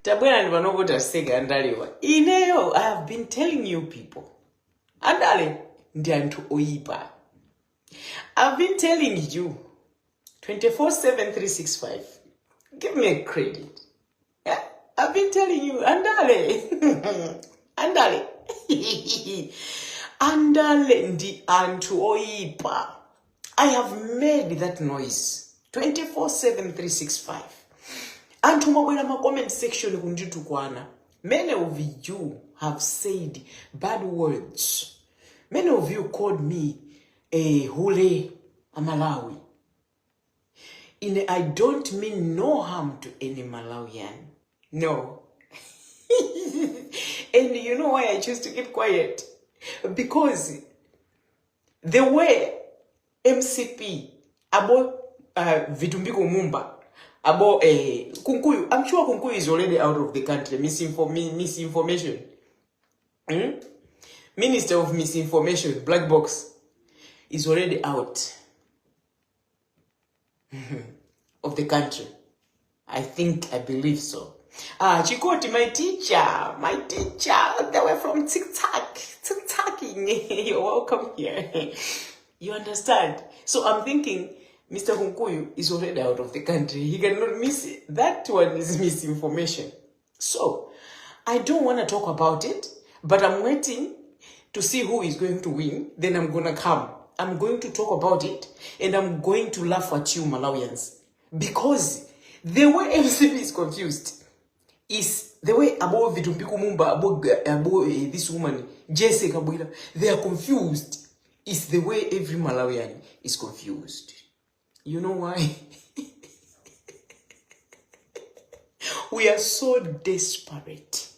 Tabwerani pano kuti aseke andalewa. Ineyo, I have been telling you people, andale ndi anthu oyipa. I've been telling you 24/7 365. Give me a credit. Yeah? I've been telling you, andale, andale, andale ndi anthu oyipa. I have made that noise 24/7 365. Anthu mwabwera ma comment section kunditukwana. Many of you have said bad words. Many of you called me a hule, a Malawi. Ine, I don't mean no harm to any Malawian. No. And you know why I choose to keep quiet? Because the way MCP, abo Vitumbiko Mumba, abo Kunkuyu, I'm sure Kunkuyu is already out of the country, misinformation. Minister of Misinformation, Black Box, is already out of the country. I think, I believe so. Ah, Chikoti, my teacher, they were from TikTok, TikToking. You're welcome here. You understand? So I'm thinking Mr. Kunkuyu is already out of the country. He cannot miss it. That one is misinformation. So I don't want to talk about it, but I'm waiting to see who is going to win. Then I'm going to come. I'm going to talk about it and I'm going to laugh at you, Malawians. Because the way MCP is confused is the way abo Vitumbiko Mumba, abo this woman, Jesse Kabwila, they are confused. Is the way every Malawian is confused. You know why? We are so desperate.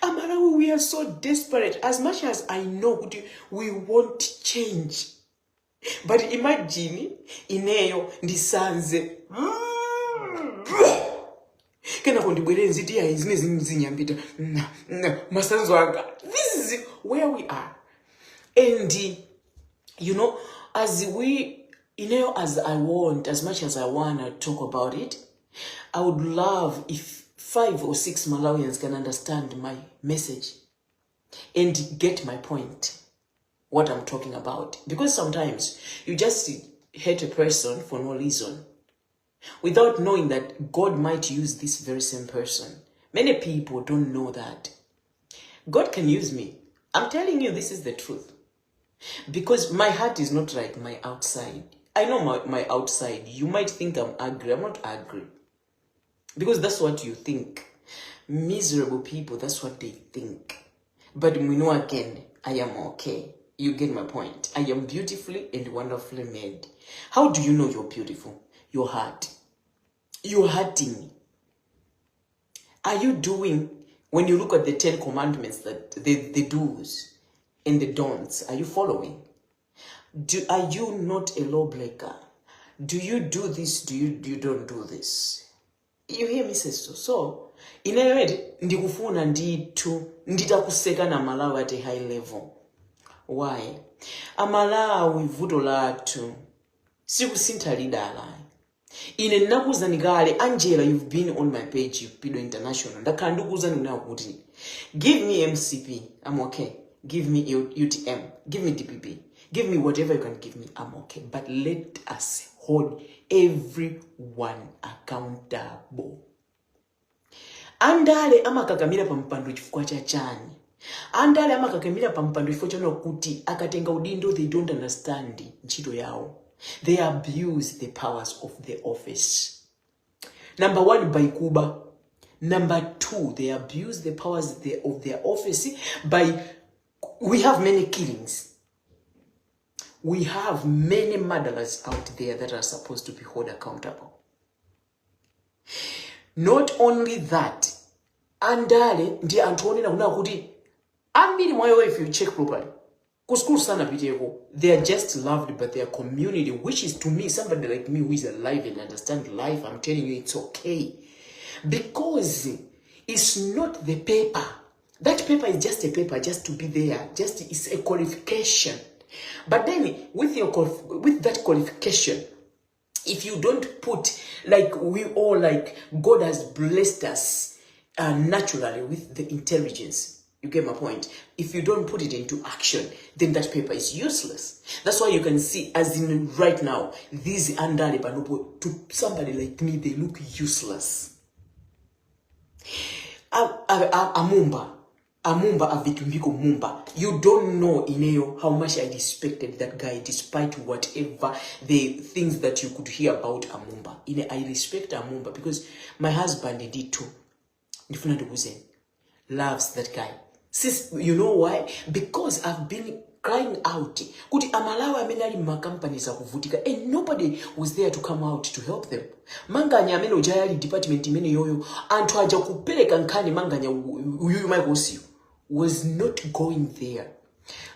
Amalawi, we are so desperate. As much as I know kuti we want change, but imagine ineyo ndisanze kenako ndibwere nziti yayi zimene zinyambita masanzo anga. This is where we are. And as we as I want, as much as I want to talk about it, I would love if 5 or 6 Malawians can understand my message and get my point, what I'm talking about. Because sometimes you just hate a person for no reason, without knowing that God might use this very same person. Many people don't know that God can use me. I'm telling you, this is the truth. Because my heart is not like my outside. I know my outside. You might think I'm ugly. I'm not ugly. Because that's what you think. Miserable people, that's what they think. But we know again, I am okay. You get my point. I am beautifully and wonderfully made. How do you know you're beautiful? Your heart. You're hurting. Are you doing, when you look at the 10 commandments, that the do's and the don'ts, are you following? Are you not a lawbreaker? Do you do this? Do you don't do this? You hear me say so? So, ineyo ndikufuna ndithu nditakuseka na Malawi at a high level. Why? Amalawi vuto lathu sikusintha lidala. Ine ndinakuwuzani kale, Angela, you've been on my page, Pido International. Ndakhala ndikuwuzani kunena kuti give me MCP, I'm okay. Give me UTM, give me DPP, give me whatever you can give me, I'm okay. But let us hold everyone accountable. Andale amakakamira pa mpando chifukwa cha chani? Andale amakakamira pa mpando chifukwa chana kuti akatenga udindo, they don't understand ntchito yawo. They abuse the powers of the office. Number one, by kuba. Number two, they abuse the powers of their office by, we have many killings. We have many murderers out there that are supposed to be held accountable. Not only that, andale ndi anthu onena kunena kuti ambiri mwa iwo, if you check properly, ku school sanapiteko. They are just loved by their community, which is, to me, somebody like me who is alive and understand life, I'm telling you, it's okay. Because it's not the paper. That paper is just a paper, just to be there. Just it's a qualification. But then with that qualification, If you don't put, like, we all, like, God has blessed us naturally with the intelligence. You get my point? If you don't put it into action, then that paper is useless. That's why you can see, as in right now, these andale panopo, to somebody like me, they look useless. Amumba, Amumba, Avitumbiko Mumba. You don't know, ineyo, how much I respected that guy, despite whatever the things that you could hear about Amumba. Ine, I respect Amumba because my husband did too. Ndifuna ndikuuzeni, loves that guy. Sis, you know why? Because I've been crying out kuti Amalawi amene ali mumakampanies akuvutika and nobody was there to come out to help them. Manganya amene uja ali department imene yoyo, anthu aja kupereka nkhani, Manganya uyuyu, Michael Usiyo was not going there,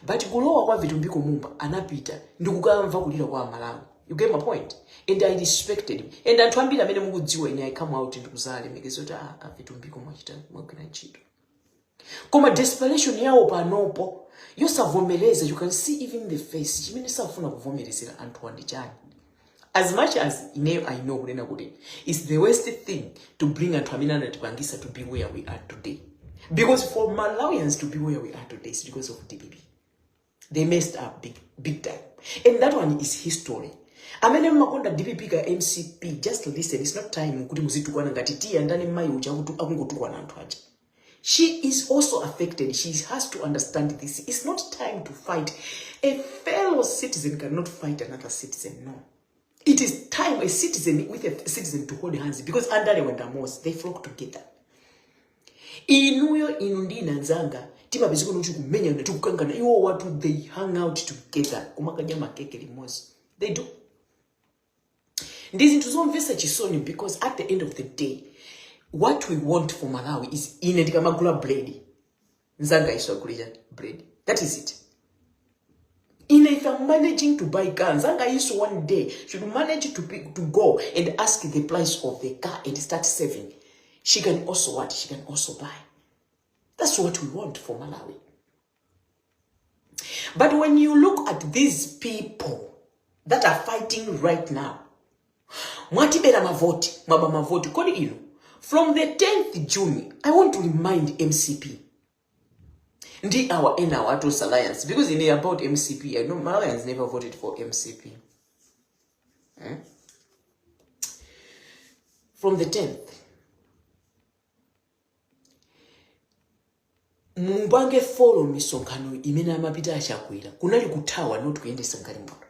but kulowa kwa Vitumbiko Mumba anapita ndikukamva kulira kwa Amalawi. You get my point? And I respected him, and anthu ambiri amene mukudziwa ine, I come out ndikuzalemekeza kuti, ah, aVitumbiko mwachita, mwagwira ntchito. Koma desperation yawo panopo yosavomereza, you can see even the face, chimene safuna kuvomerezera anthu ndi chani? As much as ineyo I know kunena kuti it's the worst thing to bring anthu amene anatipangisa to be where we are today, because for Malawians to be where we are today is because of DPP. They messed up big, big time, and that one is history. Amene mmakonda DPP ka MCP, just listen, it's not time kuti muzitukwana ngati tiya ndani mayi uja akungotukwana anthu aja. She is also affected. She has to understand this. It's not time to fight. A fellow citizen cannot fight another citizen. No, it is time a citizen with a citizen to hold hands, because andale wendamos, they flock together. Inuyo, inu ndi ine anzanga, timapezeka kuti kumenyana, tikukangana. Iwo watu, they hang out together kumakadya makeke limodzi. They do. Ndi zinthu zomvetsa chisoni, because at the end of the day, what we want for Malawi is ine ndikamagula bread, nzanga iso agulira bread. That is it. Ine, if I'm managing to buy car, nzanga iso one day should manage to go and ask the price of the car and start saving. She can also what? She can also buy. That's what we want for Malawi. But when you look at these people that are fighting right now, mwatibera mavoti, mwaba mavoti. Kodi ino, from the 10th June, I want to remind MCP ndi our in our Atos Alliance, because in about MCP, I know Malawians never voted for MCP. Eh? From the 10th, mupange follow misonkhano imene amapita aChakwera, kunali kuthawa, not kuyendesa galimoto,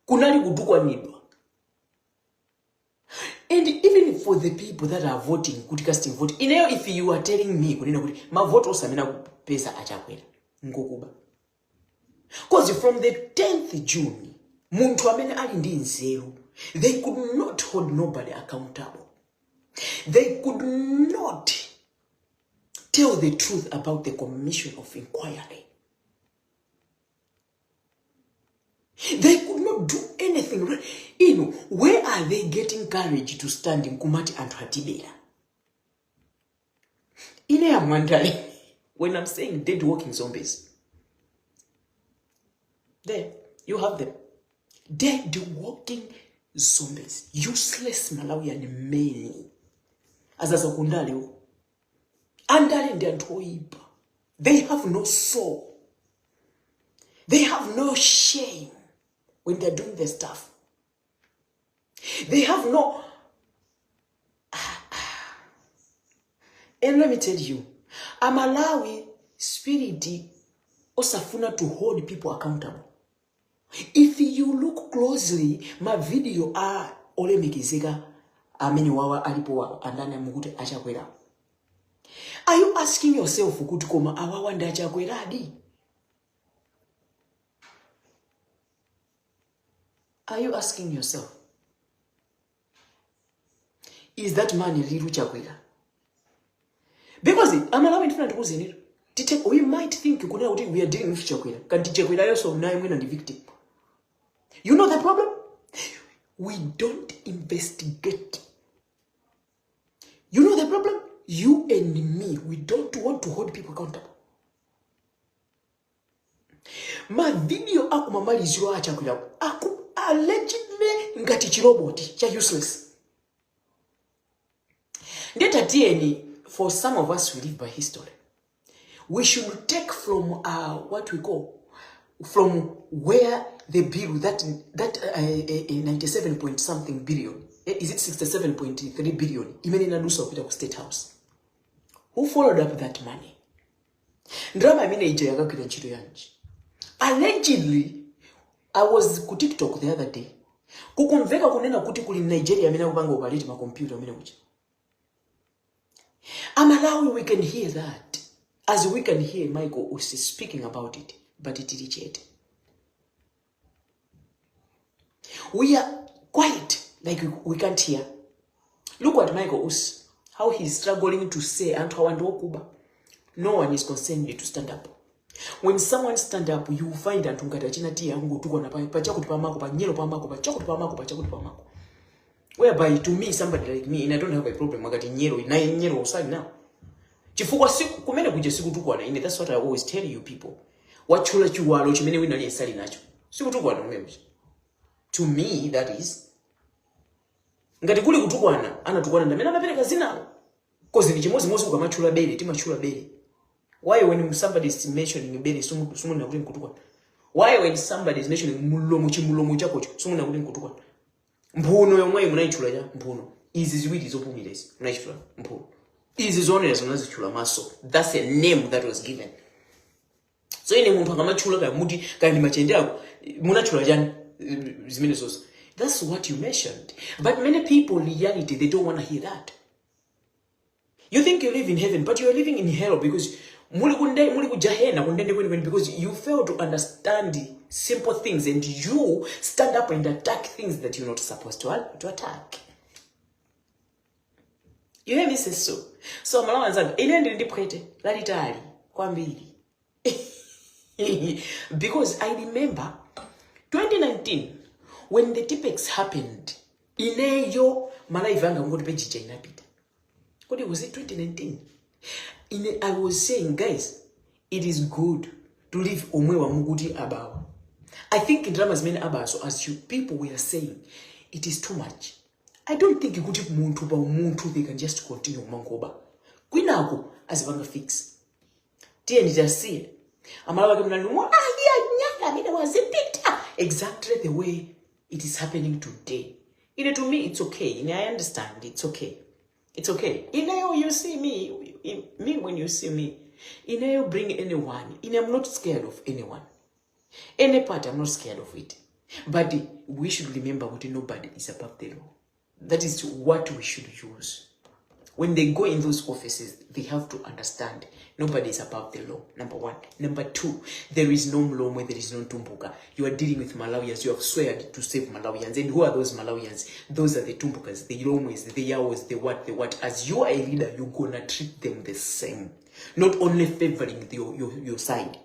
kunali kutukwanidwa. And even for the people that are voting kuti casting vote, ineyo, if you are telling me kunena kuti mavoto onse amene akupeza aChakwera ngokuba, 'cause from the 10th June, munthu amene ali ndi nzeru, they could not hold nobody accountable. They could not tell the truth about the commission of inquiry. They could not do anything. Inu, where are they getting courage to stand nkumati anthu atibera? Ine am wondering when I'm saying dead walking zombies. There you have them, dead walking zombies, useless Malawian men. Azaza kundale uko, andale ndi anthu oyipa. They have no soul, they have no shame when they're doing their stuff. They have no. And let me tell you, Amalawi spirit osafuna to hold people accountable. If you look closely, ma video a olemekezeka amene wawa alipo wawa andani amukuti aChakwera, are you asking yourself kuti koma awawa ndi aChakweradi? Are you asking yourself, is that man real Chakwera? Because Amalawi, ndifuna ndikuuzeni, tite we might think kunena kuti we are dealing with Chakwera, kanti Chakwera yonso naye mwina ndi victim. You know the problem? We don't investigate. You know the problem? You and me, we don't want to hold people accountable. Mavidiyo akumamaliziro aChakwera aku allegedly Ngati chiroboti cha useless. Ndiye tatiyeni, for some of us who live by history, we should take from what we call from where the bill that 97 point something billion, is it 67.3 billion imene inadusa kupita ku State House? Who followed up that money? Ndalama imene ija yakagwira ntchito yanji? Allegedly, I was ku TikTok the other day, kukumveka kunena kuti kuli Nigeria amene akupanga operate makompyuta amene kuja. Amalawi, we can hear that as we can hear Michael Usi speaking about it, but tili chete. We are quiet like we can't hear. Look at Michael Usi, how he's struggling to say anthu awa ndi okuba. No one is concerned to stand up. When someone stand up, you find anthu ngati achina tiye akungotukwana pachakuti pamako, panyero pamako, pachakuti pamako, pachakuti pamako, whereby to me, somebody like me, and I don't have a problem akati nyero naye nyero usali nawo, chifukwa siku kumene kuja sikutukwana ine. That's what I always tell you people. Watchula chiwalo chimene wina aliyense ali nacho, sikutukwana kumene kuja. To me, that is ngati kuli kutukwana, anatukwana ndamene anapereka zinalo, 'cause ni chimodzimodzi ukamatchula bere. Timatchula bere. Why, when somebody is mentioning bere, sumunena kuti nkutukwana? Why, when somebody is mentioning mulomo, chimulomo chakocho, sumunena kuti nkutukwana? Mphuno yomweyo munayitchula cha mphuno, izi ziwiri zopumira izi munayitchula mphuno, izi zoonera munazitchula maso. That's a name that was given. So ine munthu akamatchula kaya muti kaya ndi machende ako munatchula chani, zimene zonse, that's what you mentioned. But many people, reality, they don't want to hear that. You think you live in heaven, but you're living in hell, because muli kunde muli kujahena kundende kwenikweni, because you fail to understand simple things and you stand up and attack things that you're not supposed to attack. You hear me say so? So Malawi anzanga, ine ndili ndi phwete lalitali kwambiri, because I remember 2019 when the Tipex happened. Ineyo ma live anga ngoti page ija inapita. Kodi was it 2019? Ine I was saying, "Guys, it is good to leave omwe wamukuti abawa." I think ndalama zimene abazo, as you people were saying, it is too much. I don't think kuti munthu pa umunthu they can just continue kumangoba kwinako azipanga fix. Tiyeni tasiye. Amalawi ake mnali nyanga amene wazipita exactly the way it is happening today. Ine, to me, it's okay. Ine, I understand. It's okay, it's okay. Ineyo, you see me, when you see me, ineyo, bring anyone. Ine, I'm not scared of anyone, any part. I'm not scared of it, but we should remember kuti nobody is above the law. That is what we should use. When they go in those offices, they have to understand nobody is above the law, number one. Number two, there is no Mlomwe, there is no Tumbuka. You are dealing with Malawians. You have swear to save Malawians. And who are those Malawians? Those are the Tumbukas, the Lomwes, the Yaos, the what, the what. As you are a leader, you're gonna treat them the same, not only favoring your side.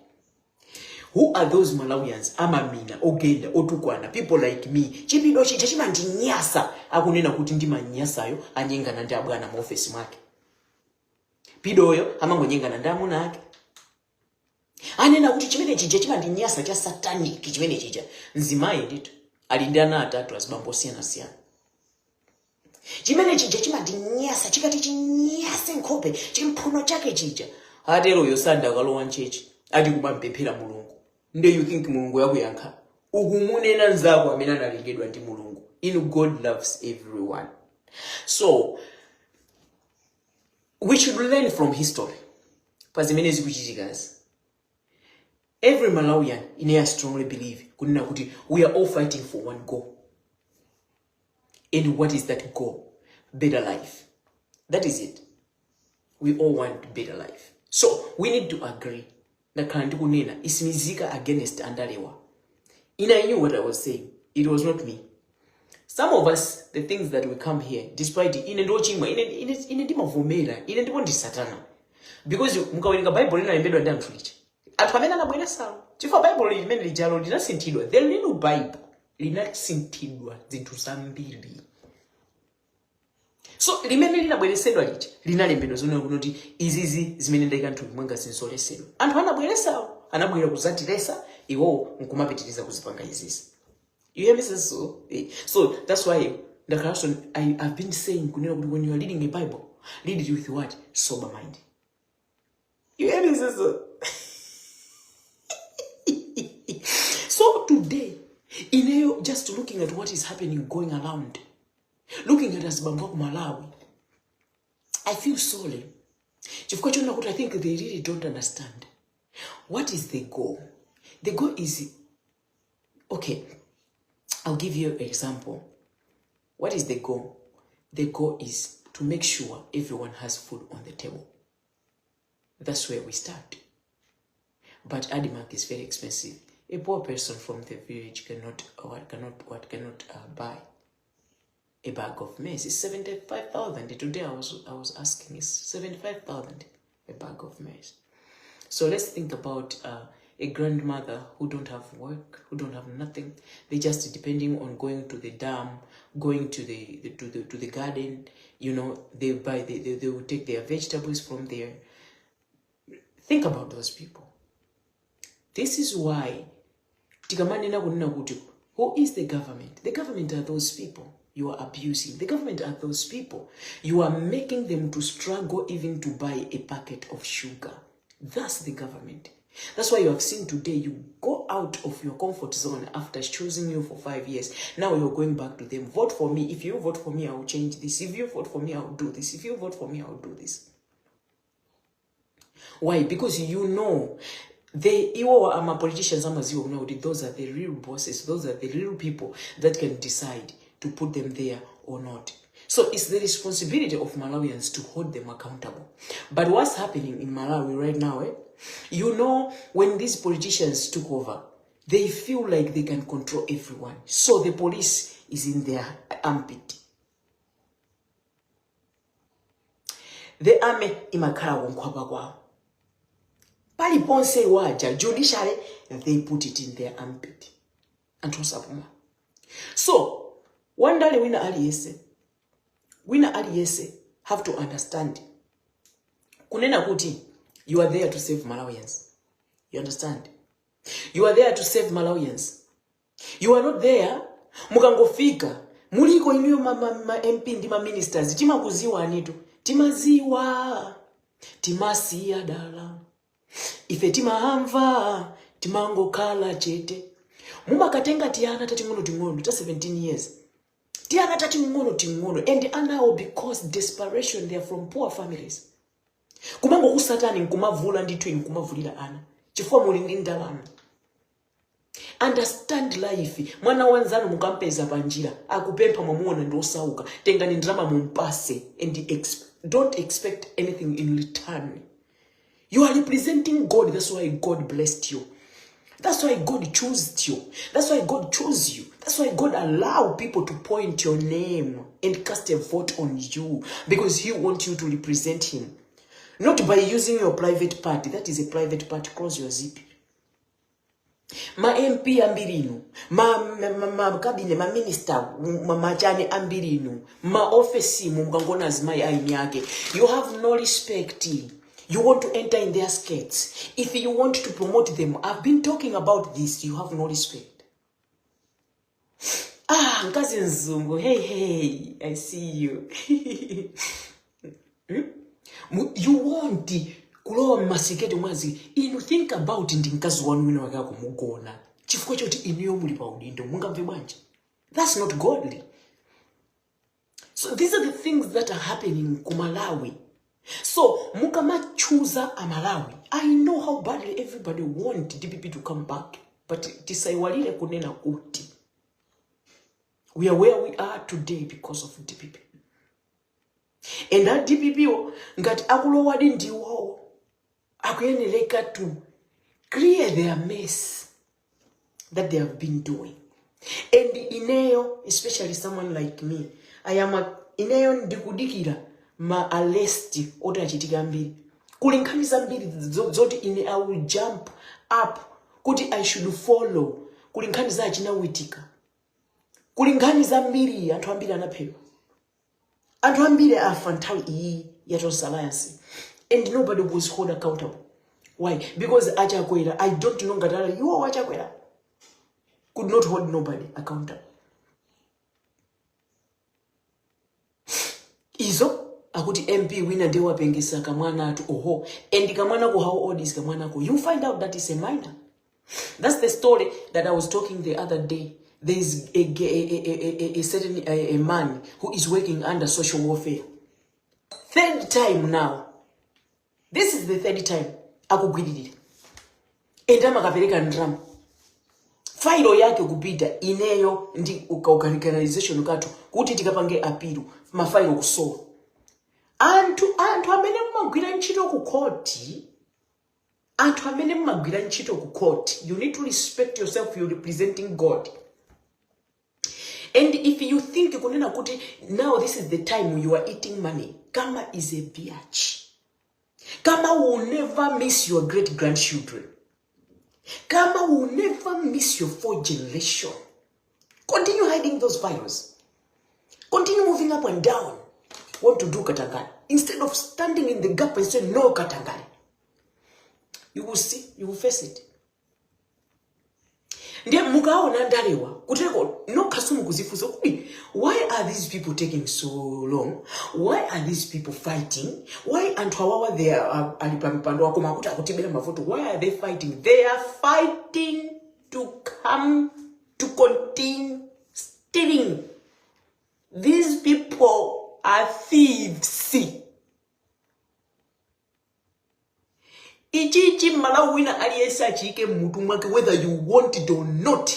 Who are those Malawians? Amamina, ogenda, otukwana, people like me. Chipido chija chimandinyasa, akunena kuti ndimanyasayo anyengana ndi abwana mu ofesi mwake. Pidoyo amangonyengana ndi amuna ake. Anena kuti chimene chija chimandinyasa cha satanic chimene chija. Mzimayi ndithu ali ndi ana atatu, azibambo osiyanasiyana. Chimene chija chimandinyasa, chikati chinyase nkhope, chimphuno chake chija. Ateroyo sanda akalowa mchechi ati kumampemphera Mulungu. Nde you think Mulungu yakuyankha ukumunena nzako amene analengedwa ndi Mulungu? Inu, God loves everyone. So we should learn from history pa zimene zikuchitikazi. Every Malawian, ine I strongly believe kunena kuti we are all fighting for one goal. And what is that goal? Better life. That is it. We all want better life, so we need to agree. Ndakhala ndikunena isimizika against andalewa. Ine, I knew what I was saying. It was not me. Some of us, the things that we come here, despite ine ndochimwa, ine ndimavomera ine ndipo ndi satana, because mukawerenga Bible linalembedwa ndi anthu licha, anthu amene anabweresalo, chifukwa Bible limene lijalo linasinthidwa. The little Bible linasinthidwa zinthu zambiri. So limene linabweresedwa lija linalembedwa zonena kuti izizi zimene ndayika mthupi mwanga zinzolesedwa. Anthu anabweresawo anabwera kuzatilesa, iwowo nkumapitiriza kuzipanga izizi. You hear me say so? So that's why ndakhalanso I've been saying kunena kuti when you are reading a Bible, read it with what? Sober mind. You hear me say so? So today, ineyo just looking at what is happening going around, looking at azibambo aku Malawi, I feel sorry. Chifukwa chonena kuti I think they really don't understand. What is the goal? The goal is, okay, I'll give you an example. What is the goal? The goal is to make sure everyone has food on the table. That's where we start. But ADMARC is very expensive. A poor person from the village cannot what cannot what cannot buy a bag of maize. It's 75,000. Today I was asking, it's 75,000 a bag of maize. So let's think about a grandmother who don't have work, who don't have nothing. They just depending on going to the dam, going to the garden. They buy they will take their vegetables from there. Think about those people. This is why tikamanena kunena kuti who is the government? The government are those people you are abusing. The government are those people you are making them to struggle even to buy a packet of sugar. That's the government. That's why you have seen today you go out of your comfort zone after choosing you for 5 years. Now you're going back to them. "Vote for me. If you vote for me, I will change this. If you vote for me, I will do this. If you vote for me, I will do this." Why? Because you know they, iwo ama politicians amaziwa kuna kuti those are the real bosses, those are the real people that can decide to put them there or not. So it's the responsibility of Malawians to hold them accountable. But what's happening in Malawi right now, eh? When these politicians took over, they feel like they can control everyone. So the police is in their armpit. The army imakhala kunkhwapa kwawo. Paliponse waja judiciary, they put it in their armpit. Anthu osapuma. So wandale wina aliyense, wina aliyense have to understand kunena kuti you are there to save Malawians. You understand? You are there to save Malawians. You are not there mukangofika muliko inuyo ma MP ndi ma ministers. Timakuziwanitu, timaziwa, timasiya dala ife, timamva, timangokhala chete. Mumakatenga tiana tating'ono ting'ono ta 17 years, tiana tating'ono ting'ono, and anawo, because desperation, they are from poor families, kumangokusatani nkumavula ndithu inu, nkumavulira ana chifukwa muli ndi ndalama. Understand life. Mwana wanzanu mukampeza panjira akupempha, mwamuona ndi osauka, tengani ndalama mumpase and don't expect anything in return. You are representing God. That's why God blessed you. That's why God chose you. That's why God chose you. That's why God allow people to point your name and cast a vote on you, because he wants you to represent him, not by using your private part. That is a private part. Close your zip. Ma MP ambiri inu, ma cabinet, ma minister, machani ambiri inu, ma ofesi mukangona azimayi aini ake, you have no respect. You want to enter in their skirts. If you want to promote them, I've been talking about this, you have no respect. Ah, mkazi mzungu, hey, hey, I see you. You want kulowa mmasiketi mwazi inu. Think about, ndi mkazi wanu wina wake akumugona chifukwa choti inuyo muli pa udindo, mungamve bwanji? That's not godly. So these are the things that are happening ku Malawi. So mukamachuza Amalawi, I know how badly everybody want DPP to come back, but tisaiwalire kunena kuti we are where we are today because of DPP. And a DPP wo ngati akulowadi ndiwowo akuyenereka to clear their mess that they have been doing. And ineyo, especially someone like me, I am a, ineyo ndikudikira ma arrest oti achitika ambiri. Kuli nkhani zambiri zoti ine I will jump up kuti I should follow. Kuli nkhani za achina Witika, kuli nkhani zambiri, anthu ambiri anaphedwa, anthu ambiri afa nthawi iyi ya Tonse Alliance, and nobody was held accountable. Why? Because Achakwera, I don't know ngati ali iwo Achakwera. Could not hold nobody accountable. Izo akuti MP wina ndiye wapengesa kamwana atu oho and kamwanako, how old is kamwanako? You find out that is a minor. That's the story that I was talking the other day. There is a certain a man who is working under social welfare. Third time now. This is the third time akugwiririra and amakapereka ndalama failo yake kupita ineyo ndi organization kathu kuti tikapange appeal, mafailo kusowa. Anthu amene mumagwira ntchito ku khoti, anthu amene mumagwira ntchito ku court, you need to respect yourself. You're representing God, and if you think kunena kuti now this is the time you are eating money, karma is a biatch. Karma will never miss your great grandchildren. Karma will never miss your fourth generation. Continue hiding those files. Continue moving up and down, want to do katangale instead of standing in the gap and say no katangale. You will see, you will face it. Ndiye mukaona ndalewa kuteko nokha simukuzifunsa kuti why are these people taking so long? Why are these people fighting? Why anthu awawa, they are ali pa mpando wako makuti akutibera mavoto? Why are they fighting? They are fighting to come to continue stealing. These people are thieves. Ichichi Mmalawi wina aliyense achiyike mmutu mwake, whether you want it or not.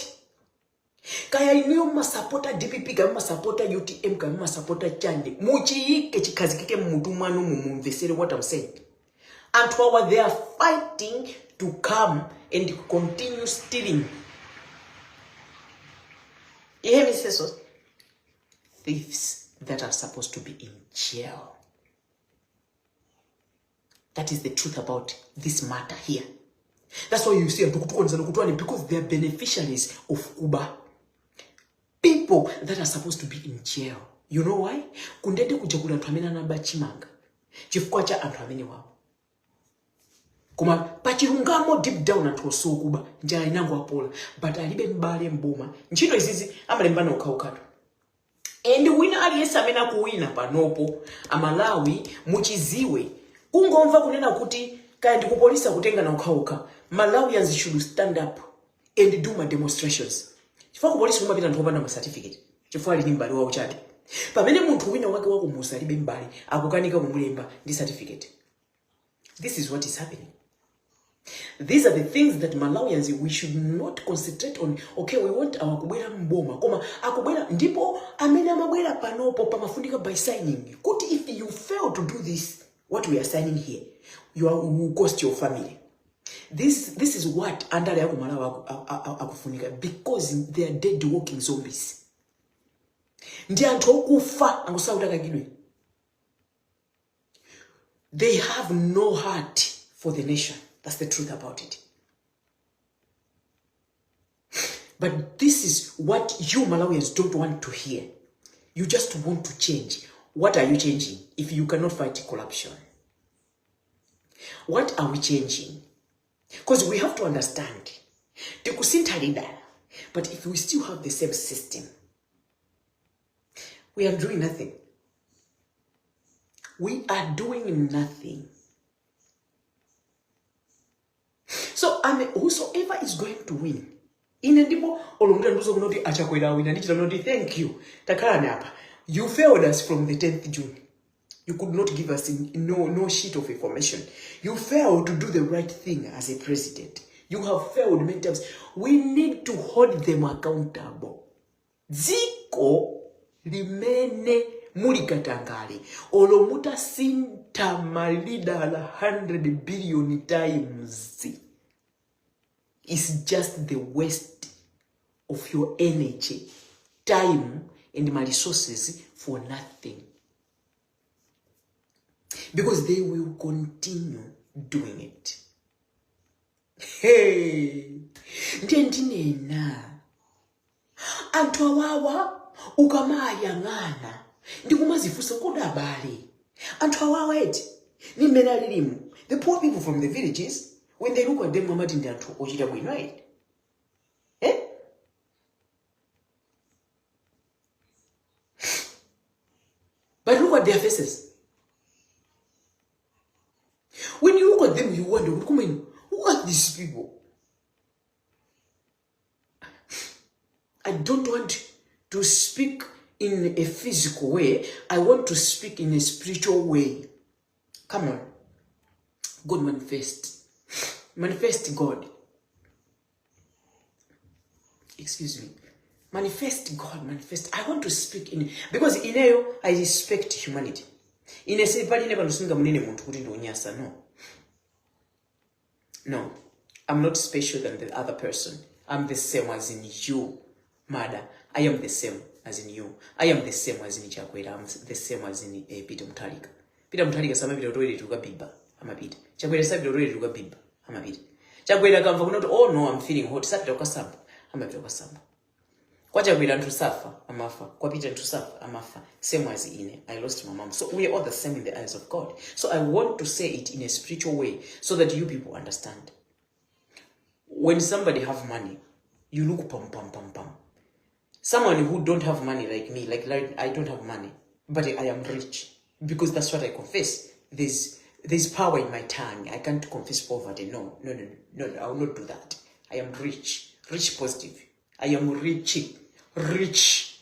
Kaya inuyo mmasapota DPP, kaya mmasapota UTM, kaya mmasapota chani, muchiyike chikhazikike mmutu mwanu, mumumvesere what I'm saying. Anthu awa, they are fighting to come and continue stealing. You hear me say so? Thieves that are supposed to be in jail. That is the truth about this matter here. That's why you see anthu kutukonzana kutwani, because they are beneficiaries of kuba. People that are supposed to be in jail. You know why? Kundende kuja kuli anthu amene anaba chimanga chifukwa cha anthu amene wawo, koma pachilungamo, deep down, anthu osokuba njala inangowapola, but alibe mbale mboma. Ntchito izizi amalembana okhaokhatu, and wina aliyense amene akuwina panopo, Amalawi muchiziwe, kungomva kunena kuti kaya ndikupolisa kutengana okhaokha, Malawians should stand up and do ma demonstrations, chifukwa kupolisi kumapita anthu opanda ma certificate chifukwa ali ndi m'bale wawo chabe, pamene munthu wina wake wakumusa alibe m'bale, akukanika kumulemba ndi certificate. This is what is happening. These are the things that Malawians, we should not concentrate on. Okay, we want our kubwera mboma, koma akubwera ndipo amene amabwera panopo pamafunika by signing kuti if you fail to do this, what we are signing here, you are, will cost your family. This is what andale aku Malawi akufunika, because they are dead walking zombies. Ndi anthu okufa, angosauta kakidwe. They have no heart for the nation. That's the truth about it. But this is what you Malawians don't want to hear. You just want to change. What are you changing if you cannot fight corruption? What are we changing? Because we have to understand, tikusintha leader, but if we still have the same system, we are doing nothing. We are doing nothing. So I mean, whosoever is going to win, ine ndipo olo mutandiuza kuno kuti aChakwera awina, ndichita noti thank you, takhalani apa. You failed us from the 10th June. You could not give us no sheet of information. You failed to do the right thing as a president. You have failed many times. We need to hold them accountable. Dziko limene muli katangale, olo mutasintha malidala 100 billion times, is just the waste of your energy, time and my resources for nothing, because they will continue doing it. Hey, ndiye ndinena, anthu awawa ukamayang'ana ndikumazifunsa, kodi abale, anthu awawa eti ni mmene alilimu, the poor people from the villages, when they look at them, amati ndi anthu ochita bwino eti, eh? their faces. When you look at them, you wonder, "Koma, who are these people?" I don't want to speak in a physical way. I want to speak in a spiritual way. Come on. God manifest. Manifest God. Excuse me. Manifest God, manifest. I want to speak in because ineyo I respect humanity. Ine paline pano sindingamunene munthu kuti ndi onyasa, no. No. I'm not special than the other person. I'm the same as in you, Mada. I am the same as in you. I am the same as in Chakwera. I'm the same as in Peter Mutharika. Peter Mutharika samapita toilet kukabiba, amapita. Chakwera sapita toilet kukabiba, amapita. Chakwera akamva kuti, "Oh no, I'm feeling hot," sapita kukasamba, amapita kukasamba. Kwa Chakwera anthu safa, amafa. Kwa Peter anthu safa, amafa. Same as ine. I lost my mom. So we are all the same in the eyes of God. So I want to say it in a spiritual way so that you people understand. When somebody have money, you look pam pam pam pam. Someone who don't have money like me, like I don't have money, but I am rich because that's what I confess. There's power in my tongue. I can't confess poverty. No, no, I will not do that. I am rich, rich positive. I am rich, rich.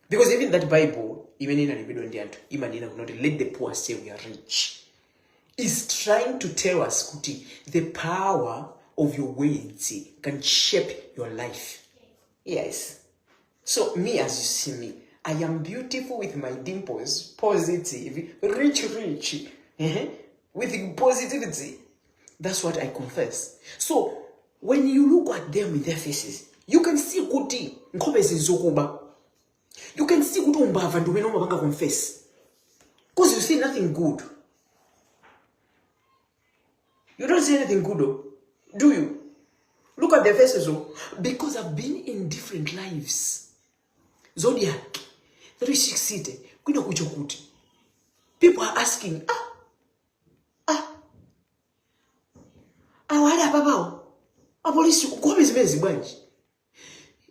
Because even that Bible, even in ndi anthu imanena kuti, "Let the poor say we are rich," is trying to tell us kuti the power of your words can shape your life. Yes. So me, as you see me, I am beautiful with my dimples, positive, rich, rich, with positivity. That's what I confess. So when you look at them in their faces, you can see kuti nkhope zinzokuba. You can see kuti umbava ndi umene umapanga confess. Because you see nothing good. You don't see anything good though, do you? Look at their faces though. Because I've been in different lives. Zodiac, 360, kwina kucho kuti. People are asking, "Ah, ah, awa ali apapawo, apolisi nkhope zimene bwanji?"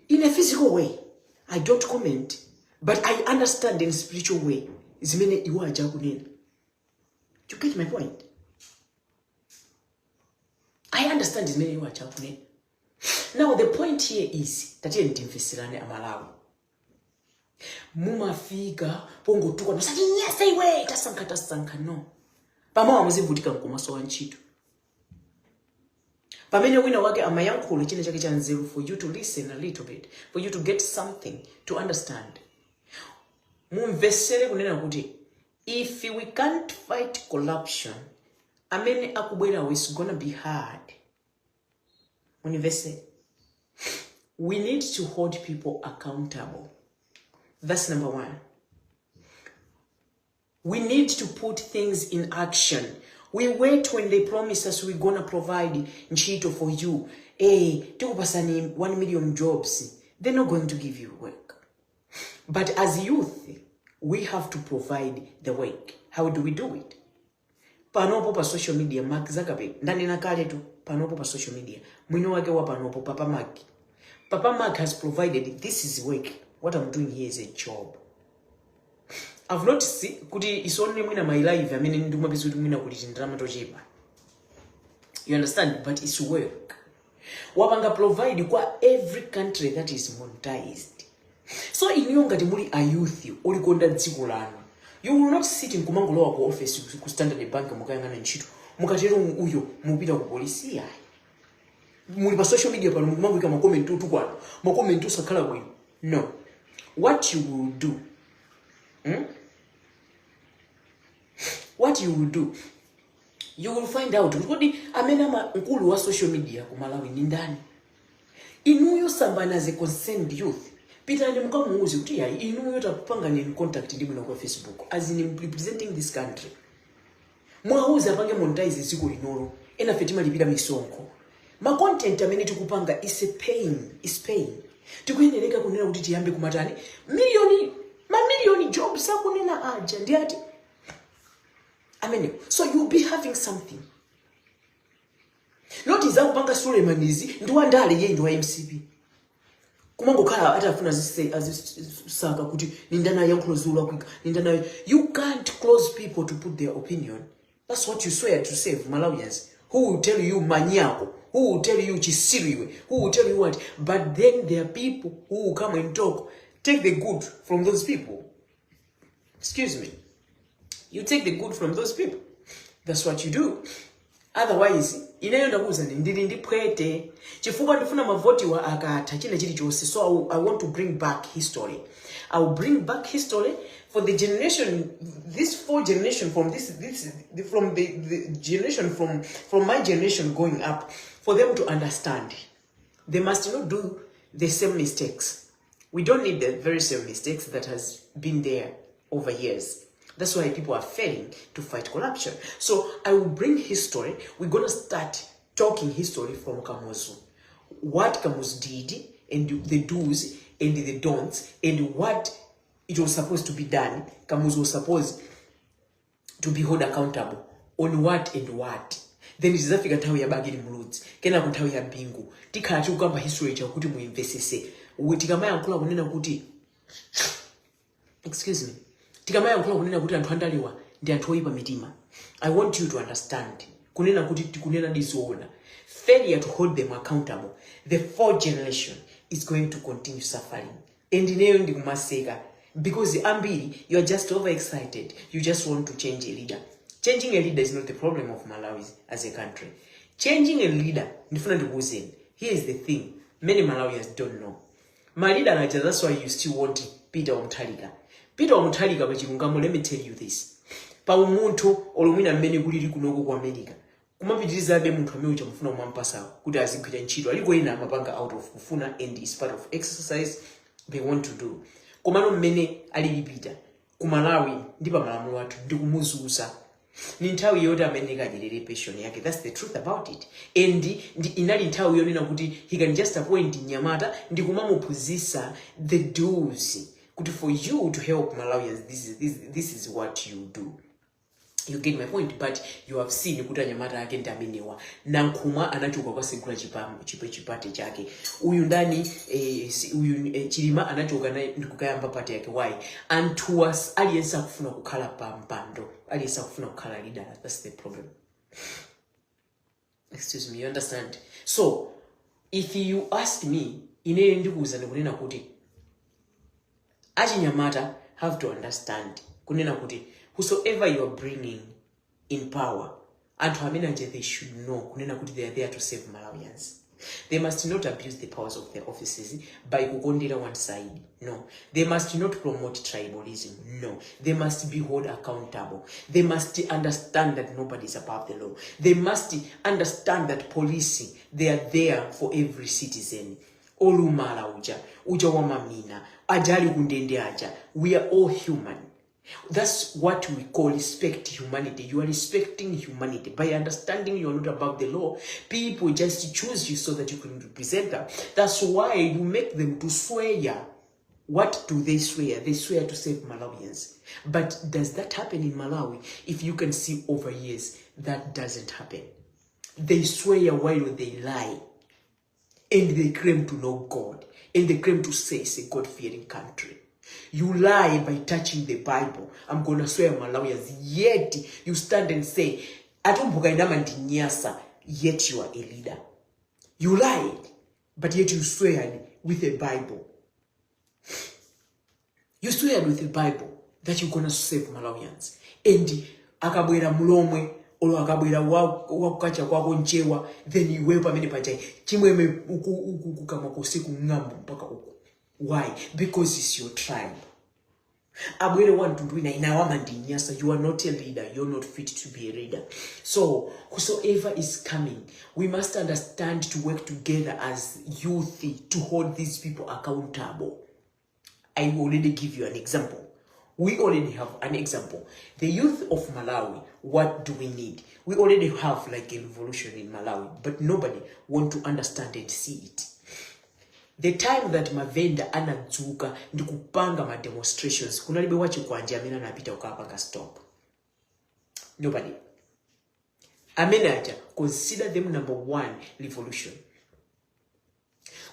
In a physical way, I don't comment, but I understand in spiritual way zimene iwo aja akunena. Do you get my point? I understand zimene iwo aja akunena. Now the point here is, tatiye timveserane Amalawi. Mumafika pongotuka nosati nyasa iwe, tasankha, tasankha, no. Pamawa muzivutika nkomaso wa ntchito. Pamene wina wake amayankhula china chake cha nzeru for you to listen a little bit, for you to get something to understand. Mumvesere kunena kuti if we can't fight corruption, amene akubwerawo is gonna be hard. Munimvese. We need to hold people accountable. That's number one. We need to put things in action. We wait when they promise us, "We're gonna provide ntchito for you. Hey, tikupasani 1 million jobs." They're not going to give you work. But as youth, we have to provide the work. How do we do it? Panopo pa social media, Mark Zuckerberg, ndanena kale tu, panopo pa social media, mwini wake wa panopo, Papa Mark. Papa Mark has provided, this is work. What I'm doing here is a job. I've not seen kuti isonne mwina my life amene ndimapeza kuti mwina kuti chindalama tochepa. You understand? But it's work. Wapanga provide kwa every country that is monetized. So inuyo ngati muli a youth olikonda dziko lanu, you will not sit nkumangolowa ku office ku Standard Bank mukayang'ana ntchito, mukatero uyo mupita ku polisi, yayi. Muli pa social media pano mukumangoika ma comment otukwana, ma comment osakhala bwino. No. What you will do, What you will do, you will find out kuti kodi amene ama mkulu wa social media ku Malawi ndi ndani. Inuyo sambani as a concerned youth, pitani mukamuuze kuti yayi, inuyo tapangani in contact ndi bwino kwa Facebook as in representing this country, mwauze apange monetize dziko linolo. Enafe timalipira misonkho, ma content amene tikupanga is a pain, is pain. Tikuyenereka kunena kuti tiyambe kumatani miliyoni, mamiliyoni jobs akunena aja ndi ati amenewo. So you'll be having something, not zakupanga Sulemanizi ndi wandale, iye ndi wa MCP. Kumangokhala atafuna azisaka kuti nindana yankhulo zolakwika nindana. You can't close people to put their opinion. That's what you swear to save Malawians. Who will tell you manyako, who will tell you chisiru iwe, who will tell you what? But then there are people who will come and talk. Take the good from those people. Excuse me, you take the good from those people. That's what you do. Otherwise, ineyo ndakuwuzani, ndili ndi phwete chifukwa ndifuna mavotiwa akatha china chilichonse. So I want to bring back history. I will bring back history for the generation, this four generation from this from the generation from my generation going up, for them to understand they must not do the same mistakes. We don't need the very same mistakes that has been there over years. That's why people are failing to fight corruption. So I will bring history. We're gonna start talking history from Kamuzu, what Kamuzu did and the do's and the don'ts and what it was supposed to be done. Kamuzu was supposed to be held accountable on what and what. Then tizafika nthawi ya Bakili Muluzi, kenako nthawi ya Bingu. Tikhala tikukamba history chakuti muimvesese. Tikamayankhula kunena kuti, excuse me, tikamayankhula kunena kuti anthu andaliwa ndi anthu oyipa mitima, I want you to understand kunena kuti tikunena ndizoona. Failure to hold them accountable, the fourth generation is going to continue suffering. And ineyo ndikumaseka because ambiri, you are just overexcited. You just want to change a leader. Changing a leader is not the problem of Malawi as a country. Changing a leader, ndifuna ndikuwuzeni, here is the thing many Malawians don't know. Ma leader aja, that's why you still want Peter Mutharika. Peter Mutharika, pachilungamo, let me tell you this, pa umunthu olomwina mmene kulili kunoko ku America, kumapitirizabe munthu amene uja mufuna kumampasa kuti azigwira ntchito, aliko ena amapanga out of kufuna and is part of exercise they want to do. Komano mmene alili Peter ku Malawi ndi pa malamulo athu ndikumuzunza, ni nthawi yoti amene kadyerere pension yake. That's the truth about it. And ndi inali nthawi yonena kuti he can just appoint mnyamata ndi kumamuphunzitsa the do's, kuti for you to help Malawians, this is what you do. You get my point? But you have seen kuti anyamata ake ndi amenewa. Nankhumwa anachoka kwasegula chipate chake. Uyu ndani, uyu Chilima anachoka naye ndikukayamba party yake. Why? Anthuwa aliyense akufuna kukhala pa mpando, aliyense akufuna kukhala leader. That's the problem. Excuse me, you understand? So if you ask me, ineyo ndikuwuzani kunena kuti achinyamata have to understand kunena kuti whosoever you are bringing in power, anthu amene aja, they should know kunena kuti they are there to save Malawians. They must not abuse the powers of their offices by kukondera one side. No, they must not promote tribalism. No, they must be held accountable. They must understand that nobody is above the law. They must understand that police, they are there for every citizen. Olumala uja, uja wamamina aja, ali kundende aja, we are all human. That's what we call respect humanity. You are respecting humanity by understanding you are not above the law. People just choose you so that you can represent them. That's why you make them to swear. What do they swear? They swear to save Malawians. But does that happen in Malawi? If you can see over years, that doesn't happen. They swear while they lie, and they claim to know God, and they claim to say it's a God-fearing country. You lie by touching the Bible. "I'm gonna swear Malawians," yet you stand and say, "Atumbuka amandinyasa," yet you are a leader. You lied, but yet you swear with a Bible. You swear with the Bible that you're gonna save Malawians. And akabwera Mulomwe olo akabwera wakukacha kwako Nchewa, then iweyo pamene paja chimwemwe uku uku kukamwa kusiku ng'ambo mpaka uku. Why? Because it's your tribe. Abwere wamtundu wina, inawo amandinyasa. You are not a leader. You're not fit to be a leader. So whosoever is coming, we must understand to work together as youth to hold these people accountable. I will already give you an example. We already have an example. The youth of Malawi, what do we need? We already have like a revolution in Malawi, but nobody want to understand and see it. The time that mavenda anadzuka ndi kupanga ma demonstrations, kunalibe wachikwanje amene anapita kukapanga stop. Nobody. Amene aja, consider them number one revolution.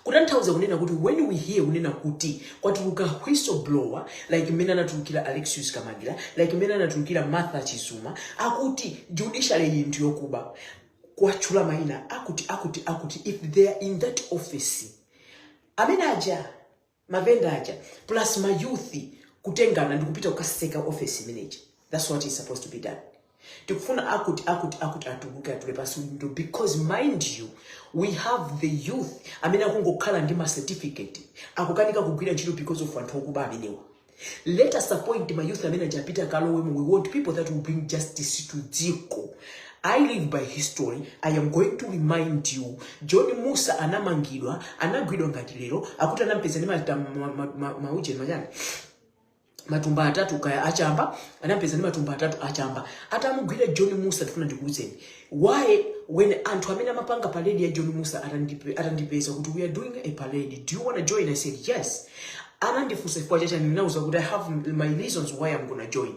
Kutanthauza kunena kuti when we hear kunena kuti kwatuluka whistleblower, like mmene anatulukira Alexius Kamangila, like mmene anatulukira Martha Chizuma, akuti judiciary iyi ndi yokuba, kuwatchula mayina akuti akuti akuti, if they are in that office, amene aja mavenda aja plus ma youth kutengana ndikupita kukaseka office imeneyi. That's what is supposed to be done. Tikufuna akuti akuti akuti atuluke, atule pansi udindo, because mind you, we have the youth amene akungokhala ndi ma certificate akukanika kugwira ntchito because of anthu okuba amenewa. Let us appoint ma youth amene aja apite akalowemo. We want people that will bring justice to dziko. I live by history. I am going to remind you, John Musa anamangidwa, anagwidwa ngati lero, akuti anampeza ndi maujeni machani, matumba atatu kaya achamba, anampeza ndi matumba atatu achamba. Atamugwira John Musa, tifuna ndikuwuzeni why, when anthu amene amapanga parade ya John Musa atandipeza kuti we are doing a parade, do you want to join? I said yes. Anandifunsa chifukwa chachani. Ndinauza kuti I have my reasons why I'm gonna join,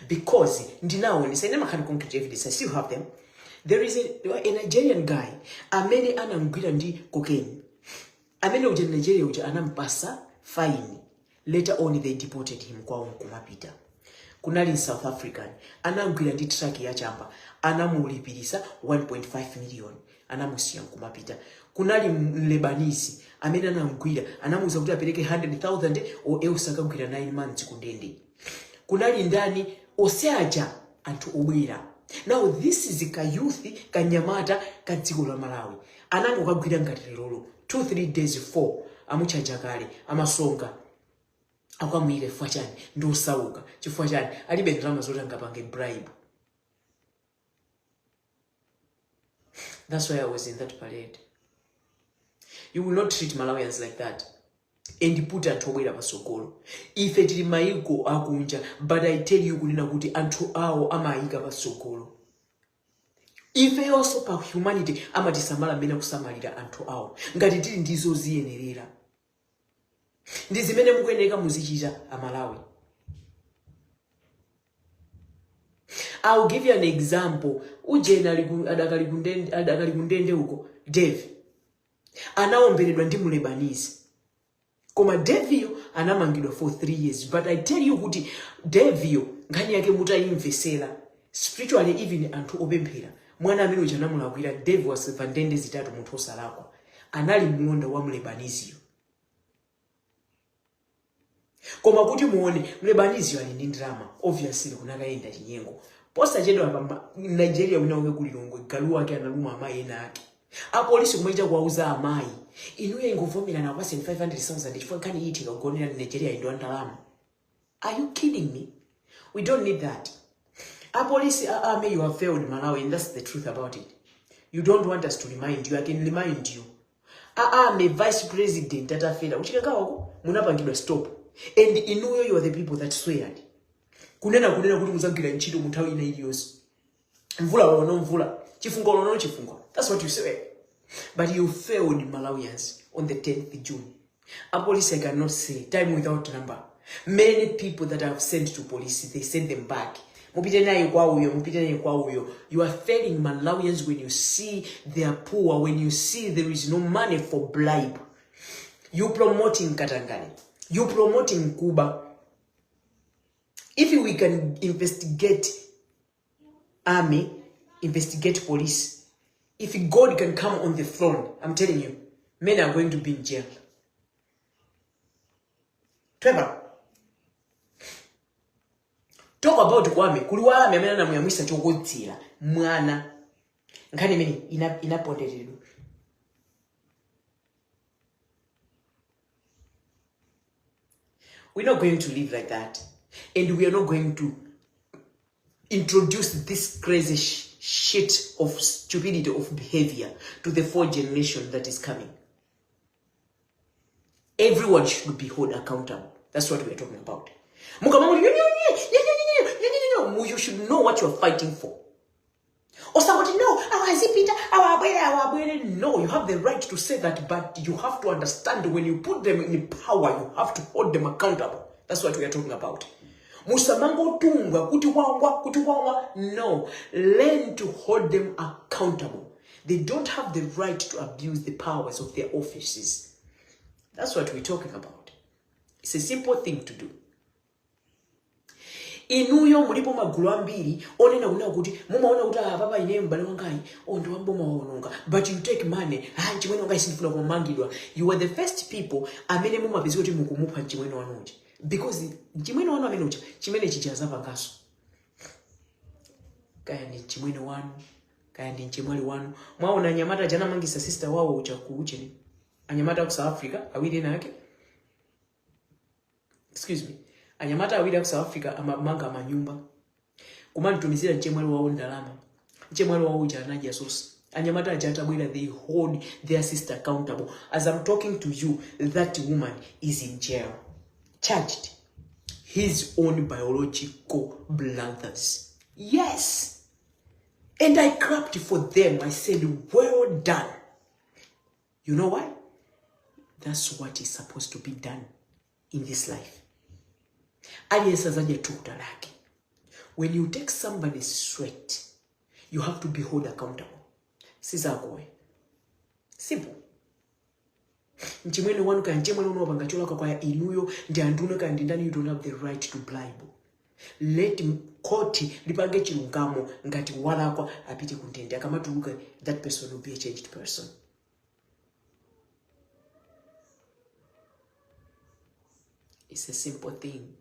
because ndinaonesa ine makhani concrete evidence. I still have them. There is a Nigerian guy amene anamgwira ndi cocaine. Amene uja, Nigeria uja, anampasa fine. Later on they deported him kwawo nkumapita. Kunali South African anamgwira ndi truck ya chamba, anamulipirisa 1.5 million, anamusiya nkumapita. Kunali Mlebanese amene anamgwira, anamuuza kuti apereke 100,000 or else akagwira 9 months kundende. Kunali ndani ose aja, anthu obwera. Now this is ka youth, kanyamata ka dziko la Malawi, anangokagwira ngati lerolo, 2 3 days, 4, amuchaja kale, amasonga akamuyika. Chifukwa chani? Ndi osauka. Chifukwa chani? Alibe ndalama zoti angapange bribe. That's why I was in that parade. You will not treat Malawians like that and put anthu obwera pasogolo. Ife tili maiko akunja, but I tell you kunena kuti anthu awo amayika pasogolo. Ifeyonso pa humanity amatisamala mmene akusamalira anthu awo ngati tili ndizo ziyenerera. Ndi zimene mukuyeneka muzichita, Amalawi. I'll give you an example. Ujena adakali kundende uko, Dave anaomberedwa ndi Mlebanese, koma Daviyo anamangidwa for 3 years. But I tell you kuti Daviyo nkhani yake mutayimvesera spiritually, even anthu opemphera, mwana amene uja anamulakwira. Dave waserva ndende zitatu, munthu osalakwa, anali mlonda wa Mlebaniziyo. Koma kuti muone, Mlebaniziyo ali ndi ndalama, obviously kunakayenda chinyengo. Posachedwa pa Nigeria wina wake kulilongwe, galu wake analuma amayi ena ake. Apolisi kumachita kuwauza amayi, inuyo ingovomerana akupaseni 500,000 chifukwa nkhani iyi tikagonera Nigeria ndo ndalama. Are you kidding me? We don't need that. Apolisi a army, you have failed Malawi, and that's the truth about it. You don't want us to remind you, I can remind you. A army, vice president atafera kuchikangawako, munapangidwa stop, and inuyo, you are the people that sweared kunena kuti muzagwira ntchito mu nthawi ina iliyonse, mvula olo mvula, chifunga olo chifunga. That's what you said, but you failed Malawians on the 10th June. A police, I cannot say time without number many people that I have sent to police. They send them back, mupite naye kwa uyo, mupite naye kwa uyo. You are failing Malawians when you see they are poor, when you see there is no money for bribe. You promoting katangale, you promoting kuba. If we can investigate army, investigate police, if God can come on the throne, I'm telling you, many are going to be in jail. Trevor, talk about Kwame. Kuli wa army amene anamuyamwisa chokodzera mwana. Nkhani imene inaponderedwa. We're not going to live like that, and we are not going to introduce this crazy shit of stupidity of behavior to the fourth generation that is coming. Everyone should be held accountable. That's what we are talking about. You should know what you're fighting for. Osangoti no, awazipita, awabwere, awabwere. No, you have the right to say that, but you have to understand when you put them in power, you have to hold them accountable. That's what we are talking about. Musamangotumbwa kuti wawa, kuti wawa. No, learn to hold them accountable. They don't have the right to abuse the powers of their offices. That's what we're talking about. It's a simple thing to do. Inuyo mulipo magulu ambiri onena kunena kuti mumaona kuti, "Ah, papa, ineyo m'bale wangayi, oh, ndi wamboma, waononga," but you take money. "Ah, mchimwene wangayi sindifuna kumangidwa." You are the first people amene mumapeza kuti mukumupha mchimwene wanuja, because mchimwene wanu amene uja chimene chija azapangaso, kaya ndi mchimwene wanu, kaya ndi mchemwali wanu. Mwaona anyamata aja anamangisa sister wawo uja ku ucheni, anyamata ku South Africa awiri ena ake, excuse me, anyamata awiri aku South Africa amamanga manyumba kumantumizira mchemwali wawo ndalama. Mchemwali wawo uja anadya sosa. Anyamata aja atabwera, they hold their sister accountable. As I'm talking to you, that woman is in jail, charged his own biological brothers. Yes, and I clapped for them. I said, "Well done." You know why? That's what is supposed to be done in this life. Aliyense azadya thukuta lake. When you take somebody's sweat, you have to be held accountable. Sizakowe, simple. Mchimwene wanu kaya mchemwene wanu wapanga cholakwa, kaya inuyo ndi anduna, kaya ndi ndani, you don't have the right to bribe. Let court lipange chilungamo. Ngati walakwa, apite kundende. Akamatuluka, that person will be a changed person. It's a simple thing.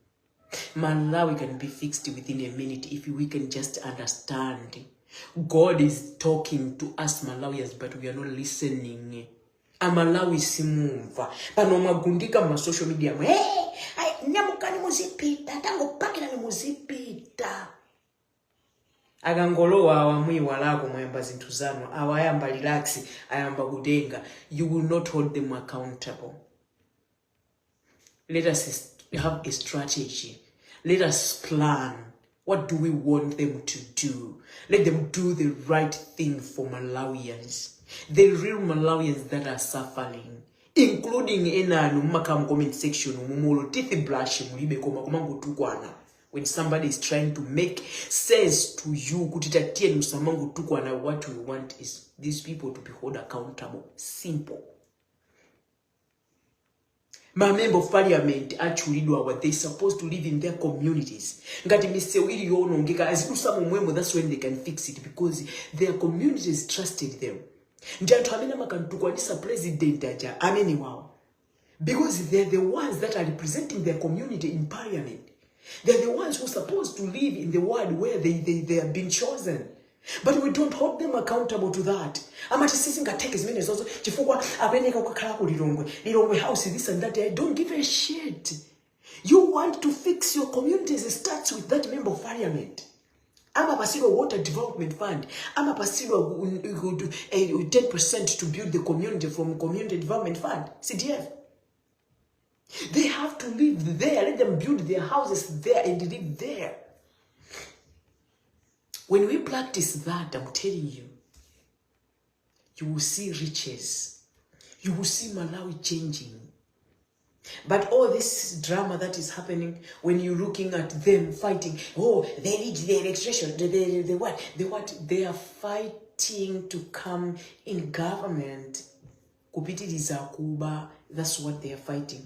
Malawi can be fixed within a minute if we can just understand. God is talking to us Malawians, but we are not listening. Amalawi simumva. Pano mwagundika ma social media mwe. Hey, ay, nyamukani muzipita, tangopakirani muzipita. Akangolowa awa, muyiwalako, mwayamba zinthu zanu. Awa ayamba relax, ayamba kutenga. You will not hold them accountable. Let us have a strategy. Let us plan. What do we want them to do? Let them do the right thing for Malawians, the real Malawians that are suffering, including enanu mumakhala mu comment section mumulo, teeth brush mulibe koma kumangotukwana when somebody is trying to make sense to you kuti tatiyeni musamangotukwana. What we want is these people to be held accountable. Simple. Ma member of parliament atchulidwa awa, they supposed to live in their communities. Ngati misewu ili yowonongeka, azidusa momwemo. That's when they can fix it, because their communities trusted them. Ndi anthu amene amakantukwanisa president aja amene wawo, because they're the ones that are representing their community in parliament. They're the ones who are supposed to live in the world where they have been chosen, but we don't hold them accountable to that. Amati sizingatheke zimene zozo chifukwa apeneka kukhala ku Lilongwe, Lilongwe House, this and that. I don't give a shit. You want to fix your communities, it starts with that member of parliament. Amapasidwa water development fund, amapasidwa 10% to build the community from Community Development Fund, CDF. They have to live there. Let them build their houses there and live there. When we practice that, I'm telling you, you will see riches. You will see Malawi changing. But all this drama that is happening, when you're looking at them fighting, "Oh, they need the electrician, the what, the what," they are fighting to come in government. Kupitiriza kuba, that's what they are fighting.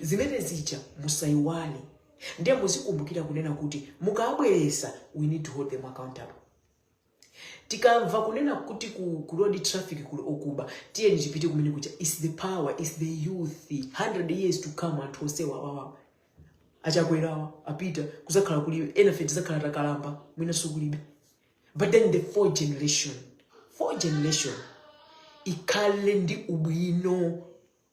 Zimene zija musaiwale. Ndiye muzikumbukira kunena kuti mukabweresa, we need to hold them accountable. Tikamva kunena kuti ku road traffic kuli okuba, tiyeni tipite kumene kuja. Is the power, is the youth. 100 years to come, anthu onsewa awawa achakwerawa apita, kuzakhala kulibe. Enafe tizakhala takalamba, mwinanso kulibe. But then the four generation ikhale ndi ubwino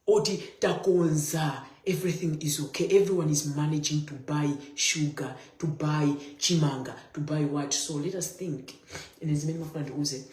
oti takonza, everything is okay, everyone is managing to buy sugar, to buy chimanga, to buy what. So let us think. Ine zimene mafuna ndiuze